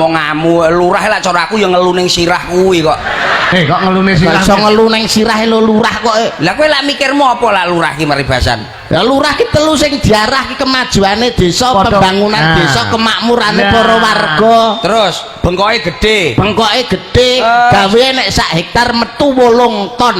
Omonganmu lurah lah, cara aku ya ngelu ning sirah kuwi kok. Eh, kok ngelune Lah sirah? iso ngelu ning sirah lho lurah kok. Lah, kowe lak mikirmu apa lah lurah ki maribasan? Ya lurah ki telu sing diarah ki kemajuane desa, pembangunan desa, kemakmurane para warga. Terus bengkoke gede. Bengkoke gedhe, gawe nek sak hektar metu 8 ton.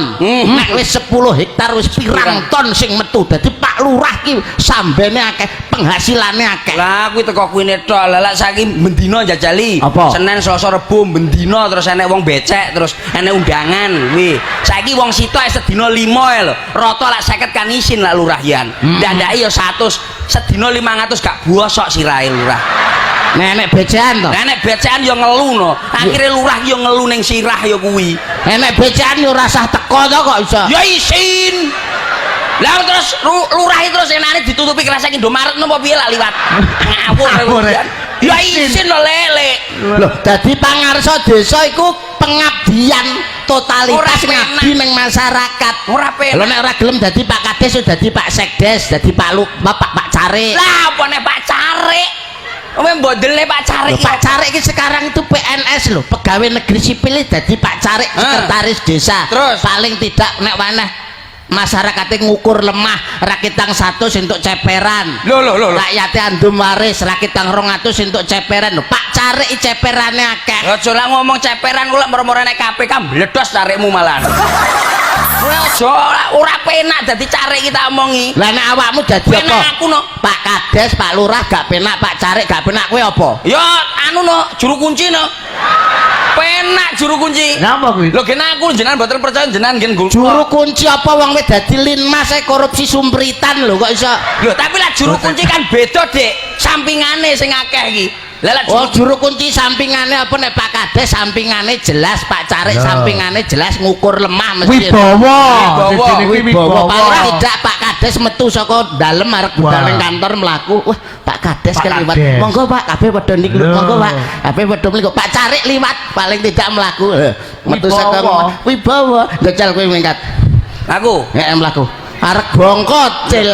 Nek wis 10 hektar wis pirang ton sing metu. Dadi Pak Lurah ki sambene akeh, penghasilane akeh. Lah, kuwi teko kuwine tok. Lah, lak saiki bendina jajali. Apa? Senin, Selasa, Rebo bendina terus enek wong becek, terus enek undangan kuwi. Saiki wong sitok sedina 5 ae lho. Rata lak 50 kan isin lak lurah yan. Ndandake ya 100, sedina 500 gak bosok sirahe lurah. Nek enek becekan to. Lah, nek becekan ya ngelu no. Akhire lurah ya ngelu ning sirah ya kuwi. Enek becekan ya ora usah teko to, kok iso. Ya isin. Lah, terus lurah itu terus enane ditutupi kresek Indomaret nopo piye lah liwat. Ngawur. Ngawur, ya. Ya isin lho, Lele. Loh, dadi pangarsa desa iku pengabdian totalitas Ora penak. ngabdi ning masyarakat. Ora penak. Lho, nek ora gelem dadi Pak Kades ya dadi Pak Sekdes, dadi Pak Lu, Pak Pak Carik. Lah, apa nek Pak Carik? Kowe mbodele Pak Carik. Loh, Pak Carik iki sekarang itu PNS loh, pegawai negeri sipil, dadi Pak Carik sekretaris desa. Terus? Paling tidak nek waneh masyarakatnya ngukur lemah rakitang 100 untuk ceperan. Lho lho lho lho. Rakyatnya andum waris rakitang 200 untuk ceperan. Loh, Pak Carik ceperannya akeh. Aja lah ngomong ceperan kula, moro-moro nek KPK mbledos carikmu malahan. Kowe aja, ora penak dadi carik kita omongi. Lah, nek awakmu dadi Penak apa? aku no. Pak Kades, Pak Lurah gak penak, Pak Carik gak penak, kowe apa? Ya anu no, juru kunci no. Penak juru kunci. Napa kuwi? Lho, gen aku jenengan mboten percaya, jenengan gen nggo. Juru kunci apa, wong wis dadi linmas e korupsi sumpritan lho, kok iso? Lho, tapi lah juru kunci kan beda, Dik. Sampingane sing akeh iki. Lah lah Oh, juru kunci sampingane apa? Nek Pak Kades sampingane jelas, Pak Carik sampingane jelas, ngukur lemah mesti. Wibawa. Wibawa. Jenenge kuwi. Wibawa. Wibawa. Paling tidak Pak Kades metu saka dalem arep budal ning kantor mlaku. Wah, Pak Kades Pak kan liwat. Kades. Monggo Pak, kabeh padha niku. Lho. Monggo Pak, kabeh padha mliku. Pak Carik liwat, paling tidak mlaku. Metu saka Wibawa. Wibawa. Njajal kowe minggat. Aku. Heeh, mlaku. Arek bongkot, cil.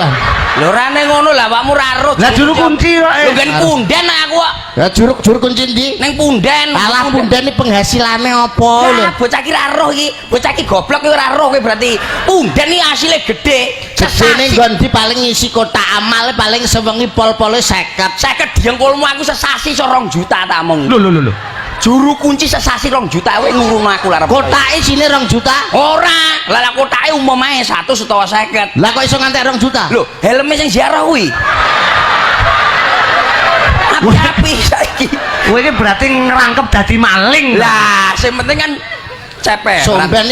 Lho, rane ngono lah, awakmu ra roh. Lah, juru kunci kok. Lho, gen punden aku kok. Ya juru juru kunci ndi? Ning punden. Alah, punden iki penghasilane apa lho? Lah, bocah ki ra roh iki. Bocah ki goblok ki ora roh kowe berarti. Punden iki asile gedhe. Gedene nggon ndi? Paling ngisi kotak amal paling sewengi pol-pole 50. 50 dengkulmu, aku sesasi iso 2 juta tak omong. Lho lho lho lho. Juru kunci sesasi 2 juta, kowe ngurung aku lah arep. Kotake isine 2 juta. Ora, lah lah kotake umum ae 100 utawa 50. Lah, kok iso ngantek 2 juta? Lho, helme sing ziarah kuwi. Api-api saiki. Kowe iki berarti ngerangkep dadi maling. Lah, sing penting kan ceperan. Somben.